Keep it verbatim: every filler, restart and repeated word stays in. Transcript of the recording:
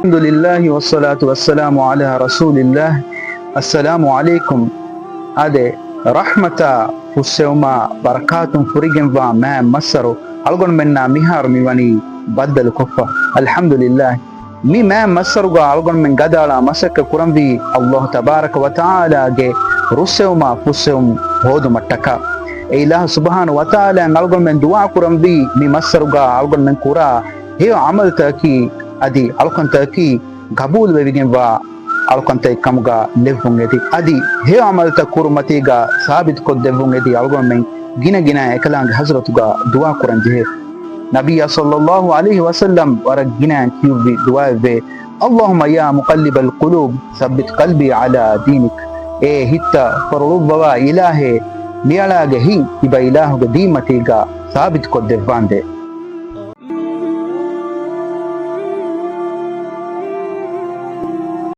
الحمد لله والصلاة والسلام على رسول الله. السلام عليكم. އާދެ، ރަޙްމަތާ، ފުއްސެވުމާ، ބަރަކާތުން ފުރިގެންވާ މާތް މައްސަރު އަޅުގަނޑުމެންނާ މިހާރު މިވަނީ ބައްދަލުކޮށްފަ. އަލްޙަމްދުލިއްލާހް. މި މާތް މައްސަރުގަ އަޅުގަނޑުމެން ގަދައަޅާ މަސައްކަތް ކުރަންވީ ﷲ ތަބާރަކަ ވަތަޢާލާގެ ރުއްސެވުމާ ފުއްސެވުން ހޯދުމަށްޓަކާ. އެ އިލާހު ސުބްޙާނަހޫ ވަތަޢާލާއަށް އަޅުގަނޑުމެން ދުޢާ ކުރަންވީ މި މައްސަރުގަ އަޅުގަނޑުމެން ކުރާ ހެޔޮ ޢަމަލުތަކަކީ އަދި އަޅުކަންތަކަކީ ގަބޫލުވެވިގެންވާ އަޅުކަންތައް ކަމުގަ ލެއްވުން އެދި، އަދި ހެޔޮ ޢަމަލުތައް ކުރުމަތީގަ ސާބިތުކޮށްދެއްވުން އެދި އަޅުގަނޑުމެން ގިނަ ގިނަ އެކަލާނގެ ޙަޟްރަތުގަ ދުޢާ ކުރަން ޖެހޭ. ނަބިއްޔާ ޞައްލައްލާހު ޢަލައިހި ވަސައްލަމް ވަރަށް ގިނައިން ކިޔުއްވި ދުޢާއެއްވޭ، اللهم يا مقلب القلوب ثبت قلبي على دينك. އޭ ހިތްތައް ފޮރޮޅުއްވަވާ އިލާހޭ، މިއަޅާގެ ހިތް ތިބަ އިލާހުގެ ދީންމަތީގަ ސާބިތުކޮށްދެއްވާނދޭ.